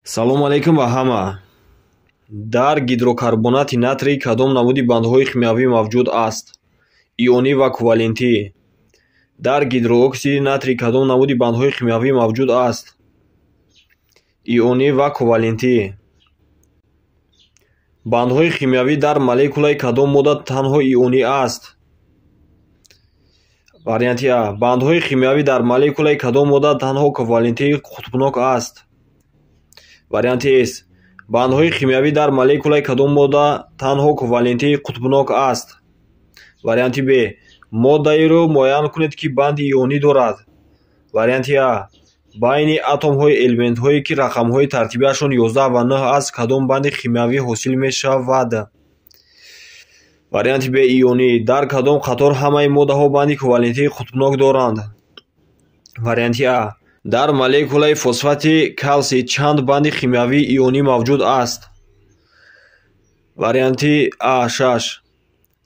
Салом алейкум ба ҳама. Дар гидрокарбонати натрий кадом намуди бандҳои химиявӣ мавҷуд аст? Ионӣ ва ковалентӣ. Дар гидрооксиди натрий кадом намуди бандҳои химиявӣ мавҷуд аст? Ионӣ ва ковалентӣ. Бандҳои химиявӣ дар молекулаи кадом модда танҳо ионӣ аст? Варианти А. Бандҳои химиявӣ дар молекулаи кадом модда танҳо ковалентии қутбнок аст? Варианти С. Бандҳои химиявӣ дар молекулаи кадом модда танҳо ковалентии қутбнок аст? Варианти Б. Моддаеро муайян кунед, ки банди ионӣ дорад. Варианти А. Байни атомҳои элементҳое, ки рақамҳои тартибиашон 11 ва 9 аст, кадом банди химиявӣ ҳосил мешавад? Варианти Б. Ионӣ. Дар кадом қатор ҳамаи моддаҳо банди ковалентии қутбнок доранд? Варианти А. Дар молекулаи фосфати калсий чанд банди химиявии ионӣ мавҷуд аст? Варианти А. 6.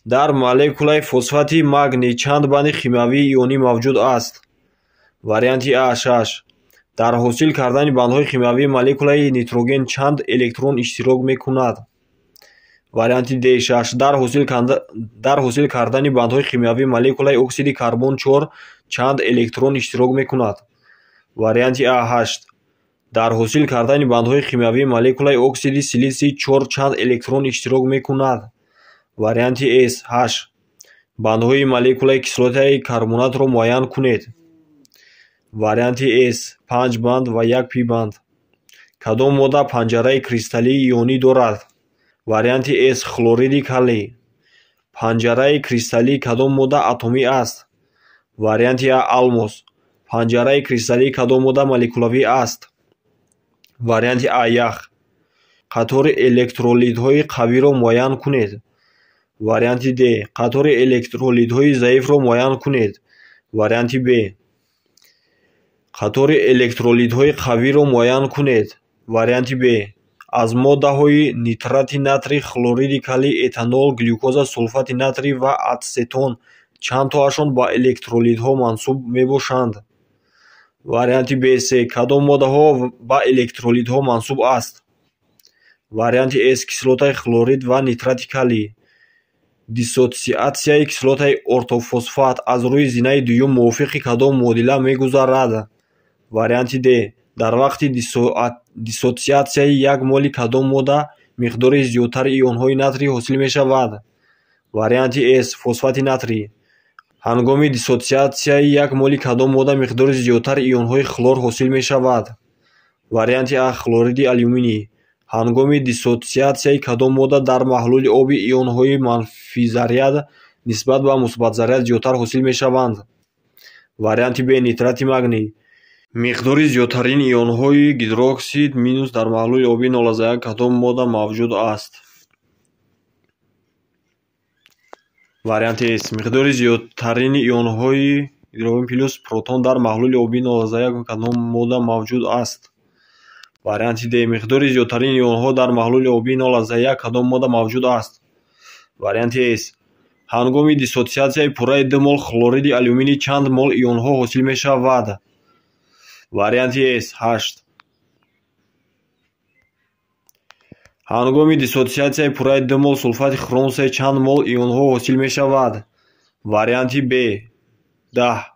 Дар молекулаи фосфати магний чанд банди химиявии ионӣ мавҷуд аст? Варианти А. 6. Дар ҳосил кардани бандҳои химиявии молекулаи нитроген чанд электрон иштирок мекунад? Варианти Д. 6. Дар ҳосил кардани бандҳои химиявии молекулаи оксиди карбон 4 чанд электрон иштирок мекунад? Варианти А. 8. Дар ҳосил кардани бандҳои химиявии молекулаи оксиди силитсий 4 чанд электрон иштирок мекунад? Варианти С. 8. Бандҳои молекулаи кислотаи карбонатро муайян кунед. Варианти С. 5 банд ва 1 пи банд. Кадом модда панҷараи кристаллии ионӣ дорад? Варианти С. Хлориди калий. Панҷараи кристаллии кадом модда атомӣ аст? Варианти А. Алмос. Панҷараи кристаллии кадом модда молекулавӣ аст? Варианти А. Ях. Қатори электролитҳои қавиро муайян кунед. Варианти Д. Қатори электролитҳои заифро муайян кунед. Варианти Б. Қатори электролитҳои қавиро муайян кунед. Варианти Б. Аз моддаҳои нитрати натрий, хлориди калий, этанол, глюкоза, сулфати натрий ва ацетон чанд тоашон ба электролитҳо мансуб мебошанд? Варианти Б. Се. Кадом моддаҳо ба электролитҳо мансуб аст? Варианти С. Кислотаи хлорид ва нитрати калий. Диссотсиатсияи кислотаи ортофосфат аз рӯи зинаи дуюм мувофиқи кадом муодила мегузарад? Варианти Д. Дар вақти диссотсиатсияи як моли кадом модда миқдори зиёдтари ионҳои натрий ҳосил мешавад? Варианти С. Фосфати натрий. Ҳангоми диссотсиатсияи як моли кадом модда миқдори зиёдтари ионҳои хлор ҳосил мешавад? Варианти А. Хлориди алюминий. Ҳангоми диссотсиатсияи кадом модда дар маҳлули оби ионҳои манфизаряд нисбат ба мусбатзаряд зиёдтар ҳосил мешаванд? Варианти Б. Нитрати магний. Миқдори зиёдтарини ионҳои гидроксид минус дар маҳлули обии 0,1 кадом модда мавҷуд аст? Варианти С. Миқдори зиёдтарини ионҳои гидроген плюс протон дар маҳлули обии 0,1 кадом модда мавҷуд аст? Варианти Д. Миқдори зиёдтарини ионҳо дар маҳлули обии 0,1 кадом модда мавҷуд аст? Варианти С. Ҳангоми диссотсиатсияи пурраи 2 мол хлориди алюминий чанд мол ионҳо ҳосил мешавад? Варианти С. 8. Ҳангоми диссотсиатсияи пурраи 2 мол сулфати хром се чанд мол ионҳо ҳосил мешавад? Варианти Б. 10.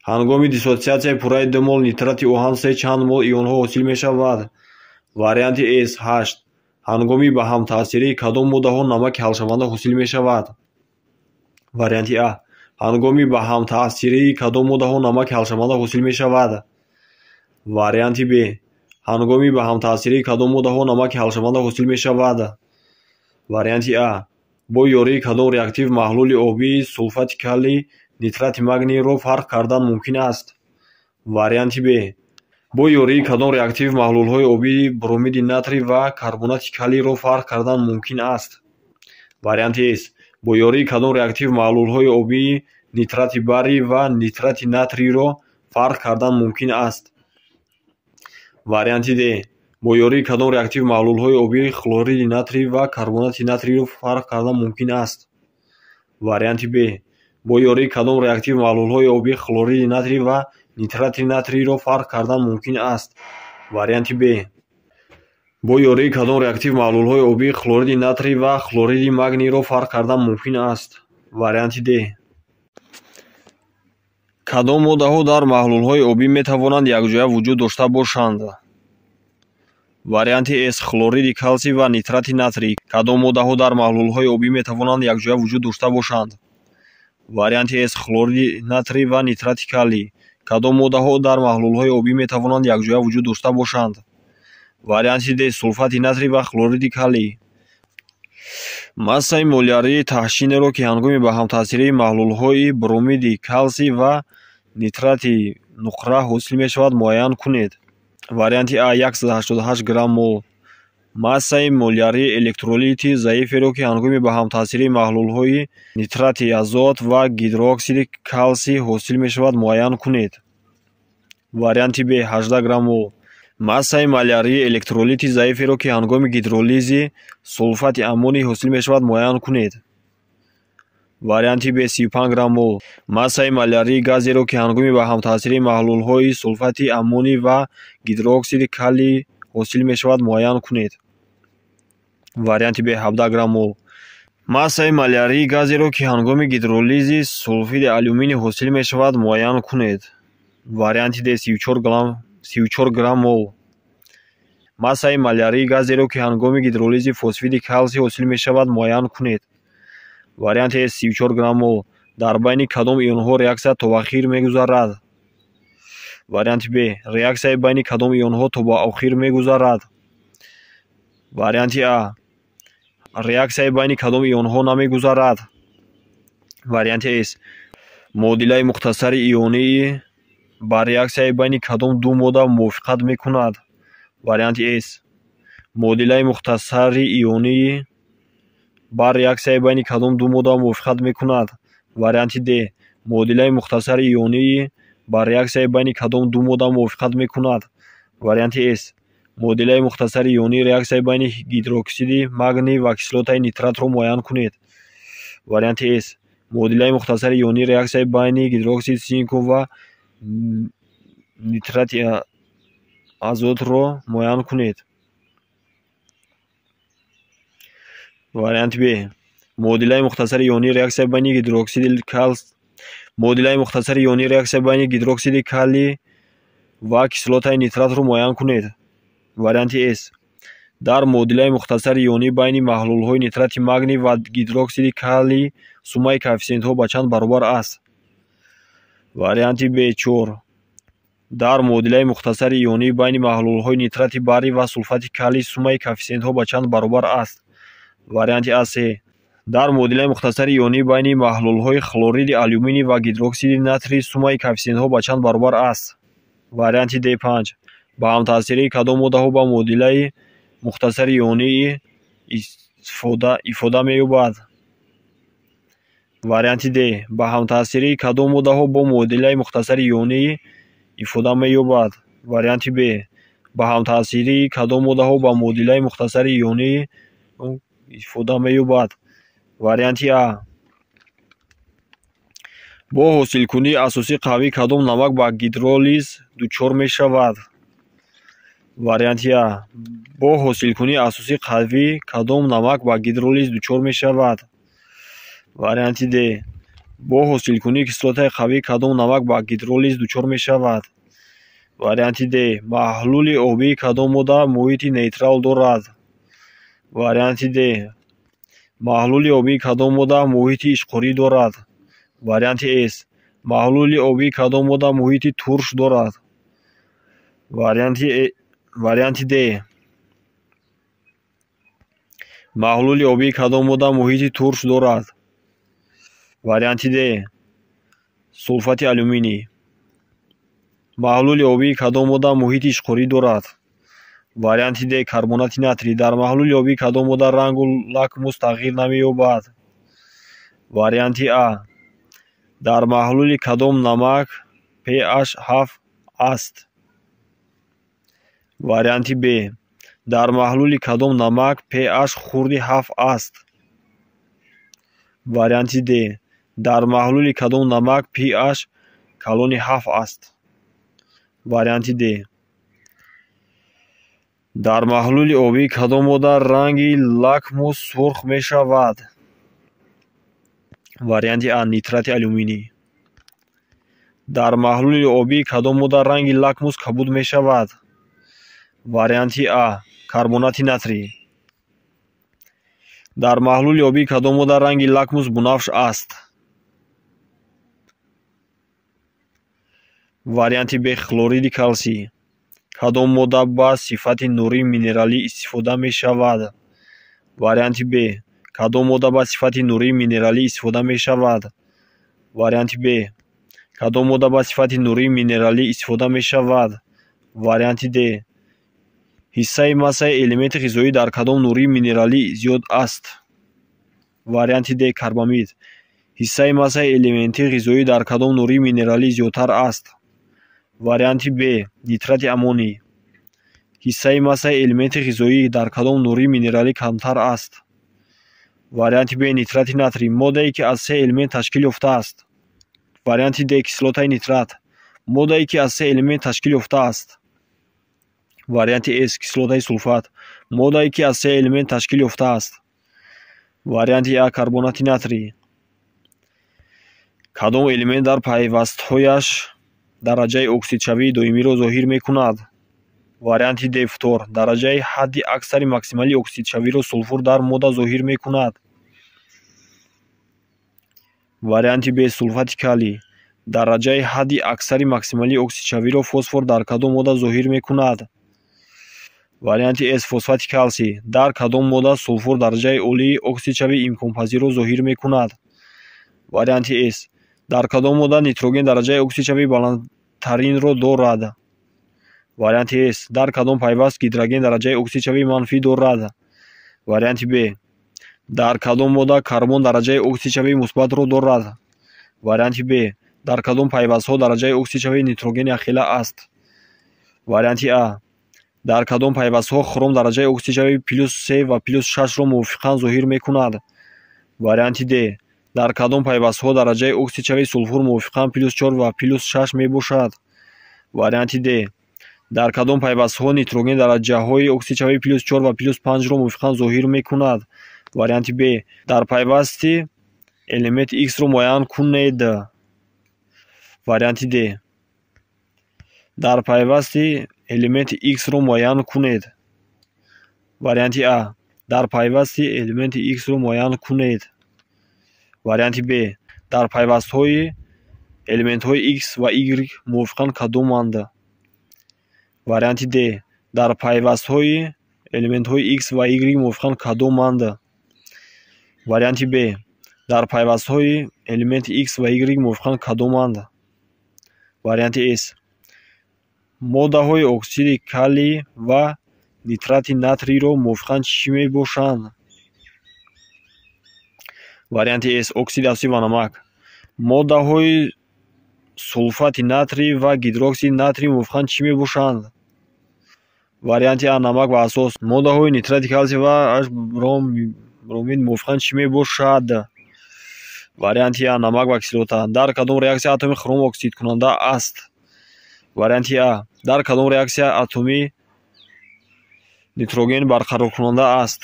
Ҳангоми диссотсиатсияи пурраи 2 мол нитрати оҳан се чанд мол ионҳо ҳосил мешавад? Варианти С. 8. Ҳангоми ба ҳамтаъсирии кадом моддаҳо намаки ҳалшаванда ҳосил мешавад? Варианти А. Ҳангоми ба ҳамтаъсирии кадом моддаҳо намаки ҳалшаванда ҳосил мешавад? Варианти Б. Ҳангоми ба ҳамтаъсирии кадом моддаҳо намаки ҳалшаванда ҳосил мешавад? Варианти А. Бо ёрии кадом реактив маҳлули обии сулфати калий нитрати магнийро фарқ кардан мумкин аст? Варианти Б. Бо ёрии кадом реактив маҳлулҳои обии бромиди натрий ва карбонати калийро фарқ кардан мумкин аст? Варианти С. Бо ёрии кадом реактив маҳлулҳои обии нитрати барий ва нитрати натрийро фарқ кардан мумкин аст? Варианти Д. Бо ёрии кадом реактив маҳлулҳои обии хлориди натрий ва карбонати натрийро фарқ кардан мумкин аст? Варианти Б. Бо ёрии кадом реактив маҳлулҳои обии хлориди натрий ва нитрати натрийро фарқ кардан мумкин аст? Варианти Б. Бо ёрии кадом реактив маҳлулҳои обии хлориди натрий ва хлориди магнийро фарқ кардан мумкин аст? Варианти Д. Кадом моддаҳо дар маҳлулҳои обӣ метавонанд якҷоя вуҷуд дошта бошанд? Варианти С. Хлориди калсий ва нитрати натрий. Кадом моддаҳо дар маҳлулҳои обӣ метавонанд якҷоя вуҷуд дошта бошанд? Варианти С. Хлориди натрий ва нитрати калий. Кадом моддаҳо дар маҳлулҳои обӣ метавонанд якҷоя вуҷуд дошта бошанд? Варианти Д. Сулфати натрий ва хлориди калий. Массаи молярии таҳшинеро, ки ҳангоми ба ҳамтаъсирии маҳлулҳои бромиди калсий ва нитрати нуқра ҳосил мешавад, муайян кунед. Варианти А 188 грамм мол. Массаи молярии электролити заиферо, ки ҳангоми ба ҳамтаъсирии маҳлулҳои нитрати азот ва гидрооксиди калсий ҳосил мешавад, муайян кунед. Варианти Б 18 грамм мол. Массаи молярии электролити заиферо, ки ҳангоми гидролизи сулфати аммоний ҳосил мешавад, муайян кунед. Варианти Б 35 грамм мол. Массаи молярии газеро, ки ҳангоми ба ҳамтаъсирии маҳлулҳои сулфати аммоний ва гидрооксиди калий ҳосил мешавад, муайян кунед. Варианти Б 17 грамм мол. Массаи молярии газеро, ки ҳангоми гидролизи сулфиди алюминий ҳосил мешавад, муайян кунед. Варианти Д 34 грамм мол. Массаи молярии газеро, ки ҳангоми гидролизи фосфиди калсий ҳосил мешавад, муайян кунед. Варианти С 34 грамм мол. Дар байни кадом ионҳо реаксия то охир мегузарад? Варианти Б. Реаксияи байни кадом ионҳо то ба охир мегузарад? Варианти А. Реаксияи байни кадом ионҳо намегузарад? Варианти С. Муодилаи мухтасари ионии ба реаксияи байни кадом ду модда мувофиқат мекунад? Варианти С. Муодилаи мухтасари ионии ба реаксияи байни кадом ду модда мувофиқат мекунад? Варианти Д. Муодилаи мухтасари ионии ба реаксияи байни кадом ду модда мувофиқат мекунад? Варианти С. Муодилаи мухтасари ионии реаксияи байни гидроксиди магний ва кислотаи нитратро муайян кунед. Варианти С. Муодилаи мухтасари ионии реаксияи байни гидроксиди синку ва нитрати азотро муайян кунед. Варианти Б. Муодилаи мухтасари ионии реаксияи байни гидроксиди калс Муодилаи мухтасари ионии реаксияи байни гидроксиди калий ва кислотаи нитратро муайян кунед. Варианти С. Дар муодилаи мухтасари ионӣ байни маҳлулҳои нитрати магний ва гидроксиди калий суммаи коэффисиентҳо ба чанд баробар аст? Варианти Б 4. Дар муодилаи мухтасари ионӣ байни маҳлулҳои нитрати барий ва сулфати калий суммаи коэффисиентҳо ба чанд баробар аст? Варианти А 3. Дар муодилаи мухтасари ионӣ байни маҳлулҳои хлориди алюминий ва гидроксиди натрий суммаи коэффисиентҳо ба чанд баробар аст? Варианти Д 5. Ба ҳамтаъсирии кадом моддаҳо ба муодилаи мухтасари ионии ифода меёбад? Варианти Д. Ба ҳамтаъсирии кадом моддаҳо бо муодилаи мухтасари ионии ифода меёбад? Варианти Б. Ба ҳамтаъсирии кадом моддаҳо ба муодилаи мухтасари ионии ифода меёбад? Варианти А. Бо ҳосилкунии асоси қавӣ кадом намак ба гидролиз дучор мешавад? Варианти А. Бо ҳосилкунии асоси қавӣ кадом намак ба гидролиз дучор мешавад? Варианти Д. Бо ҳосилкунии кислотаи қавӣ кадом намак ба гидролиз дучор мешавад? Варианти Д. Маҳлули обии кадом модда муҳити нейтрал дорад? Варианти Д. Маҳлули обии кадом модда муҳити ишқорӣ дорад? Варианти С. Маҳлули обии кадом модда муҳити турш дорад? Варианти Д. Маҳлули обии кадом модда муҳити турш дорад? Варианти Д. Сулфати алюминий. Маҳлули обии кадом модда муҳити ишқорӣ дорад? Варианти Д. Карбонати натрий. Дар маҳлули обии кадом модда рангу лакмус тағйир намеёбад? Варианти А. Дар маҳлули кадом намак pH 7 аст? Варианти Б. Дар маҳлули кадом намак pH хурди 7 аст? Варианти Д. Дар маҳлули кадом намак pH калони 7 аст? Варианти Д. Дар маҳлули обӣ кадом модда ранги лакмус сурх мешавад? Варианти А нитрати алюминий. Дар маҳлули обӣ кадом модда ранги лакмус кабуд мешавад? Варианти А карбонати натрий. Дар маҳлули обӣ кадом модда ранги лакмус бунафш аст? Варианти Б хлориди калсий. Кадом модда ба сифати нурии минералӣ истифода мешавад? Варианти Б. Кадом модда ба сифати нурии минералӣ истифода мешавад? Варианти Б. Кадом модда ба сифати нурии минералӣ истифода мешавад? Варианти Д. Ҳиссаи массаи элементи ғизоӣ дар кадом нурии минералӣ зиёд аст? Варианти Д. Карбамид. Ҳиссаи массаи элементи ғизоӣ дар кадом нурии минералӣ зиёдтар аст? Варианти Б. Нитрати аммоний. Ҳиссаи массаи элементи ғизоӣ дар кадом нурии минералӣ камтар аст? Варианти Б. Нитрати натрий. Моддае, ки аз се элемент ташкил ёфтааст. Варианти Д. Кислотаи нитрат. Моддае, ки аз се элемент ташкил ёфтааст. Варианти С. Кислотаи сулфат. Моддае, ки аз се элемент ташкил ёфтааст. Варианти А. Карбонати натрий. Кадом элемент дар пайвастҳояш дараҷаи оксидшавии доимиро зоҳир мекунад? Варианти Д. Фтор. Дараҷаи ҳадди аксари максималии оксидшавиро сулфур дар модда зоҳир мекунад. Варианти Б. Сулфати калий. Дараҷаи ҳадди аксари максималии оксидшавиро фосфор дар кадом модда зоҳир мекунад? Варианти С. Фосфати калсий. Дар кадом модда сулфур дараҷаи олии оксидшавии имконпазирро зоҳир мекунад? Варианти С. Дар кадом модда нитроген дараҷаи оксидшавии баландтаринро дорад? Варианти С. Дар кадом пайваст гидроген дараҷаи оксидшавии манфӣ дорад? Варианти Б. Дар кадом модда карбон дараҷаи оксидшавии мусбатро дорад? Варианти Б. Дар кадом пайвастҳо дараҷаи оксидшавии нитроген якхела аст? Варианти А. Дар кадом пайвастҳо хром дараҷаи оксидшавии +3 ва +6-ро мувофиқан зоҳир мекунад? Варианти Д. Дар кадом пайвастҳо дараҷаи оксидшавии сулфур мувофиқан +4 ва +6 мебошад? Варианти Д. Дар кадом пайвастҳо нитроген дараҷаҳои оксидшавии +4 ва +5-ро мувофиқан зоҳир мекунад? Варианти Б. Дар пайвасти элементи Х-ро муайян кунед. Варианти Д. Дар пайвасти элементи Х-ро муайян кунед. Варианти А. Дар пайвасти элементи Х-ро муайян кунед. Варианти Б. Дар пайвастҳои элементҳои Х ва Y мувофиқан кадоманд? Варианти Д. Дар пайвастҳои элементҳои Х ва Y мувофиқан кадоманд? Варианти Б. Дар пайвастҳои элементи Х ва Y мувофиқан кадоманд? Варианти С. Моддаҳои оксиди калий ва нитрати натрийро мувофиқан чӣ мебошанд? Варианти С. Оксиди асосӣ ва намак. Моддаҳои сулфати натрий ва гидроксиди натрий мувофиқан чӣ мебошанд? Варианти А. Намак ва асос. Моддаҳои нитрати калсий ва бромид мувофиқан чӣ мебошад? Варианти А. Намак ва кислота. Дар кадом реаксия атоми хром оксидкунанда аст? Варианти А. Дар кадом реаксия атоми нитроген барқароркунанда аст?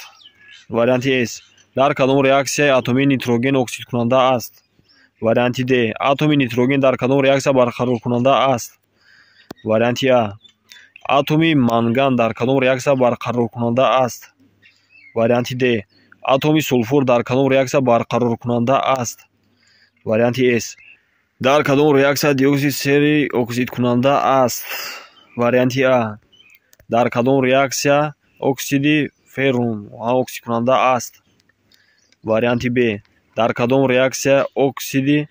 Варианти С. Дар кадом реаксияи атомии нитроген оксидкунанда аст? Варианти Д. Атоми нитроген дар кадом реаксия барқароркунанда аст? Варианти А. Атоми манган дар кадом реаксия барқароркунанда аст? Варианти Д. Атоми сулфур дар кадом реаксия барқароркунанда аст? Варианти С. Дар кадом реаксия диоксиди серий оксидкунанда аст? Варианти А. Дар кадом реаксия оксиди феррум оксидкунанда аст? Варианти Б. Дар кадом реаксия оксиди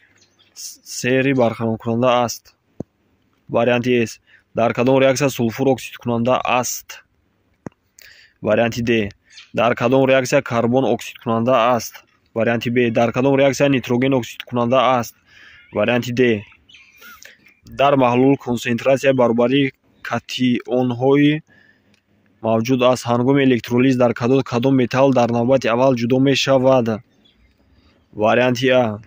серий барқароркунанда аст? Варианти С. Дар кадом реаксия сулфур оксидкунанда аст? Варианти Д. Дар кадом реаксия карбон оксидкунанда аст? Варианти Б. Дар кадом реаксия нитроген оксидкунанда аст? Варианти Д. Дар маҳлул консентратсияи баробарии катионҳои мавҷуд аст. Ҳангоми электролиз дар катод кадом металл дар навбати аввал ҷудо мешавад? Варианти А.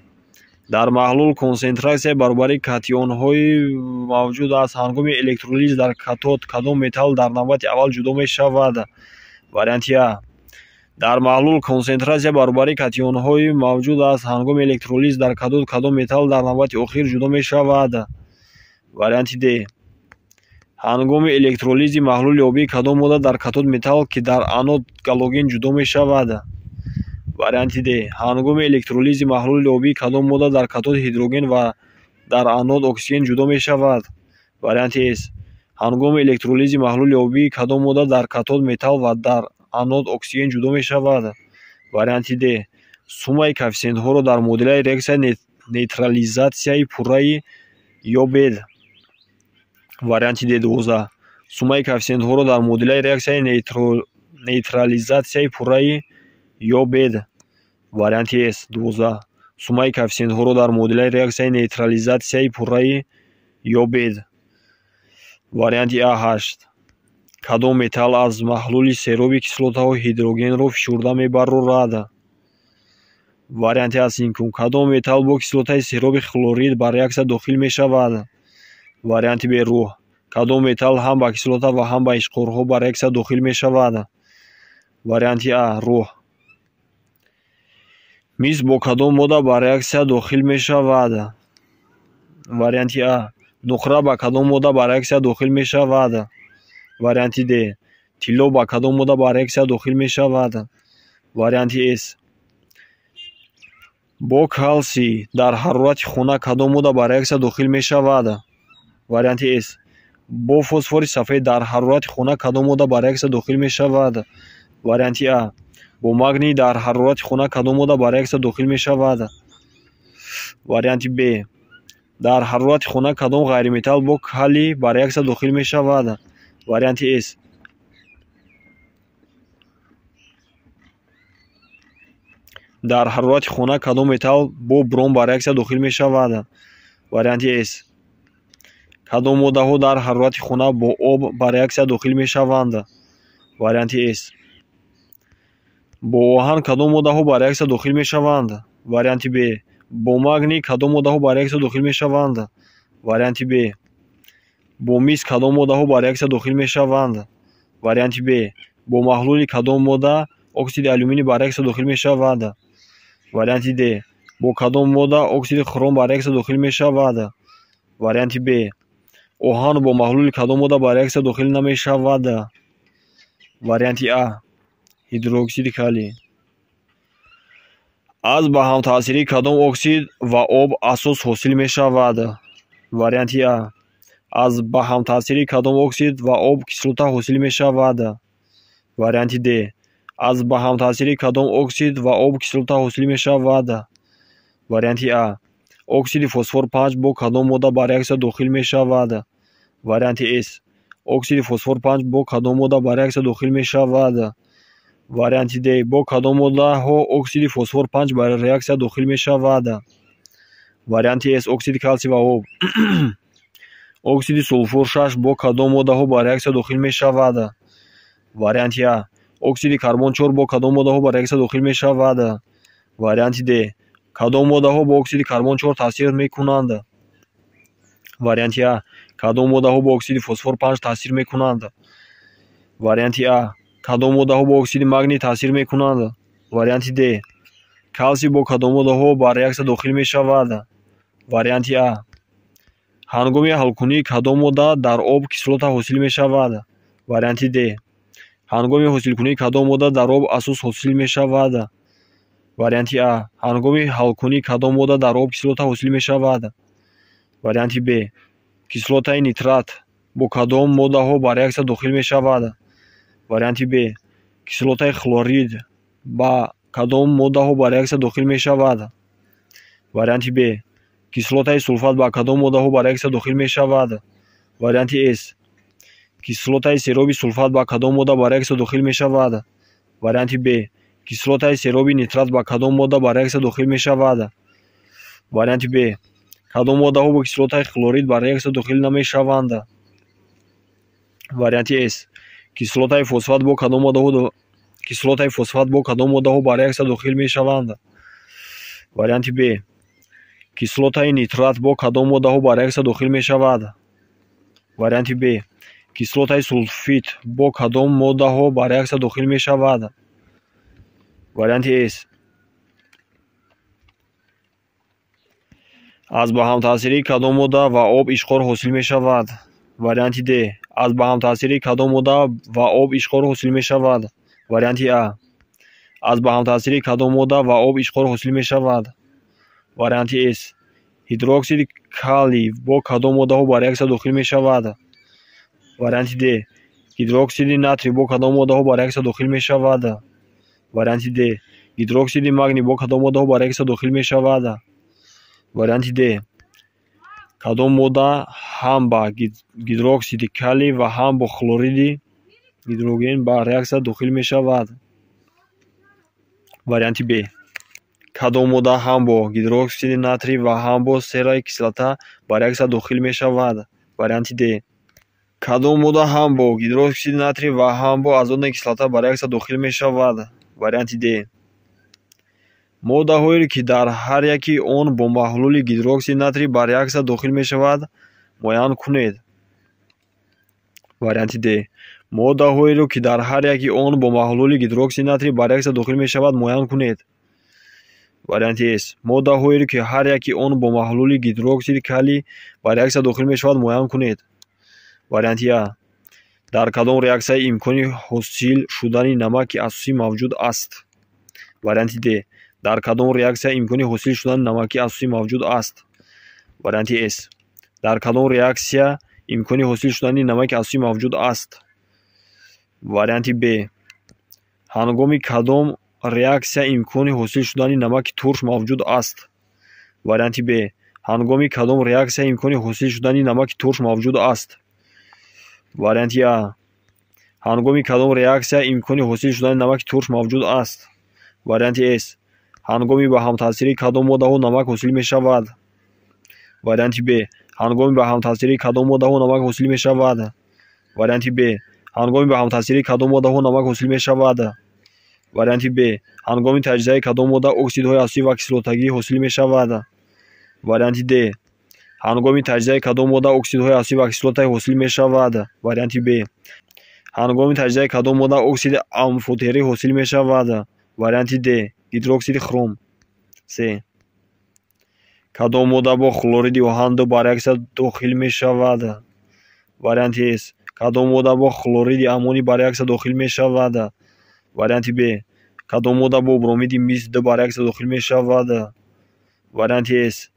Дар маҳлул консентратсияи баробари катионҳои мавҷуд аст. Ҳангоми электролиз дар катод кадом металл дар навбати аввал ҷудо мешавад? Варианти А. Дар маҳлул консентратсияи баробари катионҳои мавҷуд аст. Ҳангоми электролиз дар катод кадом металл дар навбати охир ҷудо мешавад? Варианти Д. Ҳангоми электролизи маҳлули обӣ кадом модда дар катод металл, ки дар анод галоген ҷудо мешавад? Варианти Д. Ҳангоми электролизи маҳлули обӣ кадом модда дар катод ҳидроген ва дар анод оксиген ҷудо мешавад? Варианти С. Ҳангоми электролизи маҳлули обӣ кадом модда дар катод металл ва дар анод оксиген ҷудо мешавад? Варианти Д. Суммаи коэффисиентҳоро дар муодилаи реаксияи нейтрализатсияи пурраи ёбед. Варианти Д 12. Суммаи коэффисиентҳоро дар муодилаи реаксияи нейтрализатсияи пурраи ёбед. Варианти С 12. Суммаи коэффисиентҳоро дар муодилаи реаксияи нейтрализатсияи пурраи ёбед. Варианти А 8. Кадом металл аз маҳлули сероби кислотаҳо ҳидрогенро фишурда мебарорад? Варианти А синкум. Кадом металл бо кислотаи сероби хлорид ба реаксия дохил мешавад? Варианти Б рӯҳ. Кадом металл ҳам ба кислота ва ҳам ба ишқорҳо ба реаксия дохил мешавад? Варианти А рӯҳ. Мис бо кадом модда ба реаксия дохил мешавад? Варианти А. Нуқра ба кадом модда ба реаксия дохил мешавад? Варианти Д. Тилло ба кадом модда ба реаксия дохил мешавад? Варианти С. Бо калсий дар ҳарорати хона кадом модда ба реаксия дохил мешавад? Варианти С. Бо фосфори сафед дар ҳарорати хона кадом модда ба реаксия дохил мешавад? Варианти А. Бо магний дар ҳарорати хона кадом модда ба реаксия дохил мешавад? Варианти Б. Дар ҳарорати хона кадом ғайриметалл бо калий ба реаксия дохил мешавад? Варианти С. Дар ҳарорати хона кадом металл бо бром ба реаксия дохил мешавад? Варианти С. Кадом моддаҳо дар ҳарорати хона бо об ба реаксия дохил мешаванд? Варианти С. Бо оҳан кадом моддаҳо ба реаксия дохил мешаванд? Варианти Б. Бо магний кадом моддаҳо ба реаксия дохил мешаванд? Варианти Б. Бо мис кадом моддаҳо ба реаксия дохил мешаванд? Варианти Б. Бо маҳлули кадом модда оксиди алюминий ба реаксия дохил мешавад? Варианти Д. Бо кадом модда оксиди хром ба реаксия дохил мешавад? Варианти Б. Оҳан бо маҳлули кадом модда ба реаксия дохил намешавад? Варианти А. Гидроксиди калий. Аз ба ҳамтаъсирии кадом оксид ва об асос ҳосил мешавад? Варианти А. Аз ба ҳамтаъсирии кадом оксид ва об кислота ҳосил мешавад? Варианти Д. Аз ба ҳамтаъсирии кадом оксид ва об кислота ҳосил мешавад? Варианти А. Оксиди фосфор 5 бо кадом модда ба реаксия дохил мешавад? Варианти С. Оксиди фосфор 5 бо кадом модда ба реаксия дохил мешавад? Варианти Д. Бо кадом моддаҳо оксиди фосфор 5 ба реаксия дохил мешавад? Варианти С. Оксиди калсий ва об. Оксиди сулфур 6 бо кадом моддаҳо ба реаксия дохил мешавад? Варианти А. Оксиди карбон 4 бо кадом моддаҳо ба реаксия дохил мешавад? Варианти Д. Кадом моддаҳо бо оксиди карбон 4 таъсир мекунанд? Варианти А. Кадом моддаҳо бо оксиди фосфор 5 таъсир мекунанд? Варианти А. Кадом моддаҳо бо оксиди магний таъсир мекунанд? Варианти Д. Калсий бо кадом моддаҳо ба реаксия дохил мешавад? Варианти А. Ҳангоми ҳалкунии кадом модда дар об кислота ҳосил мешавад? Варианти Д. Ҳангоми ҳосилкунии кадом модда дар об асос ҳосил мешавад? Варианти А. Ҳангоми ҳалкунии кадом модда дар об кислота ҳосил мешавад? Варианти Б. Кислотаи нитрат бо кадом моддаҳо ба реаксия дохил мешавад? Варианти Б. Кислотаи хлорид ба кадом моддаҳо ба реаксия дохил мешавад? Варианти Б. Кислотаи сулфат ба кадом моддаҳо ба реаксия дохил мешавад? Варианти С. Кислотаи сероби сулфат ба кадом модда ба реаксия дохил мешавад? Варианти Б. Кислотаи сероби нитрат ба кадом модда ба реаксия дохил мешавад? Варианти Б. Кадом моддаҳо бо кислотаи хлорид ба реаксия дохил намешаванд? Варианти С. Кислотаи фосфат бо кадом моддаҳо ба реаксия дохил мешаванд? Варианти Б. Кислотаи нитрат бо кадом моддаҳо ба реаксия дохил мешавад? Варианти Б. Кислотаи сулфит бо кадом моддаҳо ба реаксия дохил мешавад? Варианти С. Аз ба ҳамтаъсирии кадом модда ва об ишқор ҳосил мешавад? Варианти Д. Аз ба ҳамтаъсирии кадом модда ва об ишқор ҳосил мешавад? Варианти А. Аз ба ҳамтаъсирии кадом модда ва об ишқор ҳосил мешавад? Варианти С. Гидроксиди калий бо кадом моддаҳо ба реаксия дохил мешавад? Варианти Д. Гидроксиди натрий бо кадом моддаҳо ба реаксия дохил мешавад? Варианти Д. Гидроксиди магний бо кадом моддаҳо ба реаксия дохил мешавад? Варианти Д. Кадом модда ҳам ба гидроксиди калий ва ҳам бо хлориди гидроген ба реаксия дохил мешавад? Варианти Б. Кадом модда ҳам бо гидроксиди натрий ва ҳам бо сераи кислота ба реаксия дохил мешавад? Варианти Д. Кадом модда ҳам бо гидроксиди натрий ва ҳам бо азотнаи кислота ба реаксия дохил мешавад? Варианти Д. Моддаҳое, ки дар ҳар яки он бо маҳлули гидроксиди натрий ба реаксия дохил мешавад, муайян кунед. Варианти Д. Моддаҳоеро, ки дар ҳар яки он бо маҳлули гидроксиди натрий ба реаксия дохил мешавад, муайян кунед. Варианти С. Моддаҳоеро, ки ҳар яки он бо маҳлули гидроксиди калий ба реаксия дохил мешавад, муайян кунед. Варианти А. Дар кадом реаксия имкони ҳосил шудани намаки асосӣ мавҷуд аст? Варианти Д. Дар кадом реаксия имкони ҳосил шудани намаки асосӣ мавҷуд аст? Варианти С. Дар кадом реаксия имкони ҳосил шудани намаки асосӣ мавҷуд аст? Варианти Б. Ҳангоми кадом реаксия имкони ҳосил шудани намаки турш мавҷуд аст? Варианти Б. Ҳангоми кадом реаксия имкони ҳосил шудани намаки турш мавҷуд аст? Варианти А. Ҳангоми кадом реаксия имкони ҳосил шудани намаки турш мавҷуд аст? Варианти С. Ҳангоми ба ҳамтаъсирии кадом моддаҳо намак ҳосил мешавад? Варианти Б. Ҳангоми ба ҳамтаъсирии кадом моддаҳо намак ҳосил мешавад? Варианти Б. Ҳангоми ба ҳамтаъсирии кадом моддаҳо намак ҳосил мешавад? Варианти Б. Ҳангоми таҷзияи кадом модда оксидҳои асосӣ ва кислотагӣ ҳосил мешавад? Варианти Д. Ҳангоми таҷзияи кадом модда оксидҳои асосӣ ва кислотаи ҳосил мешавад? Варианти Б. Ҳангоми таҷзияи кадом модда оксиди амфотерӣ ҳосил мешавад? Варианти Д. Гидроксиди хром. С. Кадом модда бо хлориди оҳан ба реаксия дохил мешавад? Варианти С. Кадом модда бо хлориди аммоний ба реаксия дохил мешавад? Варианти Б. Кадом модда бо бромиди мис ба реаксия дохил мешавад? Варианти С.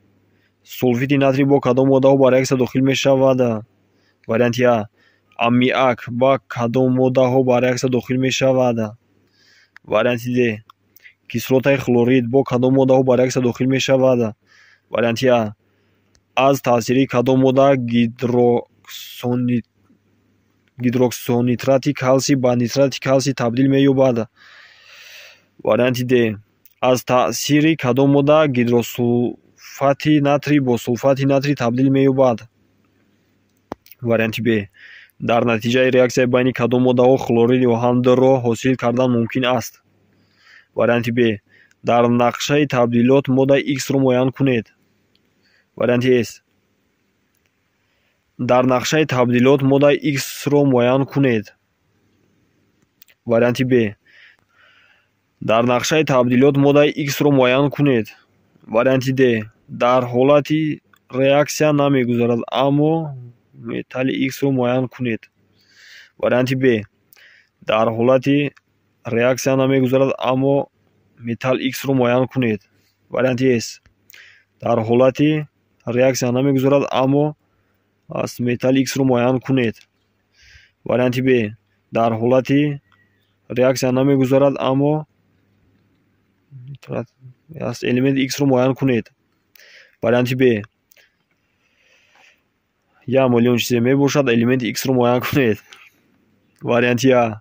Сулфити натрий бо кадом моддаҳо ба реаксия дохил мешавад? Варианти А. Аммиак ба кадом моддаҳо ба реаксия дохил мешавад? Варианти Д. Кислотаи хлорид бо кадом моддаҳо ба реаксия дохил мешавад? Варианти А. Аз таъсири кадом модда гидроксонитрати калсий ба нитрати калсий табдил меёбад? Варианти Д. Аз таъсири кадом модда гидросулфати натрий бо сулфати натрий табдил меёбад? Варианти Б. Дар натиҷаи реаксияи байни кадом моддаҳо хлориди оҳанро ҳосил кардан мумкин аст? Варианти Б. Дар нақшаи табдилот моддаи Х-ро муайян кунед. Варианти С. Дар нақшаи табдилот моддаи Х-ро муайян кунед. Варианти Б. Дар нақшаи табдилот моддаи Х-ро муайян кунед. Варианти Д. Дар ҳолати реаксия намегузарад, аммо металли Х-ро муайян кунед. Варианти Б. Дар ҳолати реаксия намегузарад, аммо металл Х-ро муайян кунед. Варианти С. Дар ҳолати реаксия намегузарад, аммо металли Х-ро муайян кунед. Варианти Б. Дар ҳолати реаксия намегузарад, аммо элементи Х-ро муайян кунед. Варианти Б. Як миллион чизе мебошад, элементи Х-ро муайян кунед. Варианти А.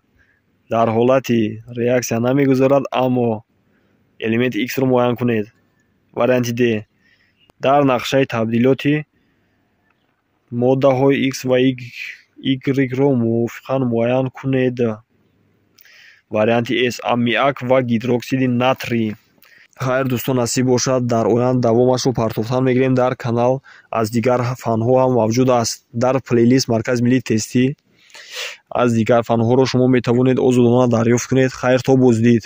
Дар ҳолати реаксия намегузарад, аммо элементи Х-ро муайян кунед. Варианти Д. Дар нақшаи табдилоти моддаҳои Х ва Y-ро мувофиқан муайян кунед. Варианти С. Аммиак ва гидроксиди натрий. Хайр, дӯстон, насиб бошад, дар оянда давомашро партофтан мегирем дар канал. Аз дигар фанҳо ҳам мавҷуд аст дар плейлист Маркази миллии тестӣ. Аз дигар фанҳоро шумо метавонед озодона дарёфт кунед. Хайр, то боздид.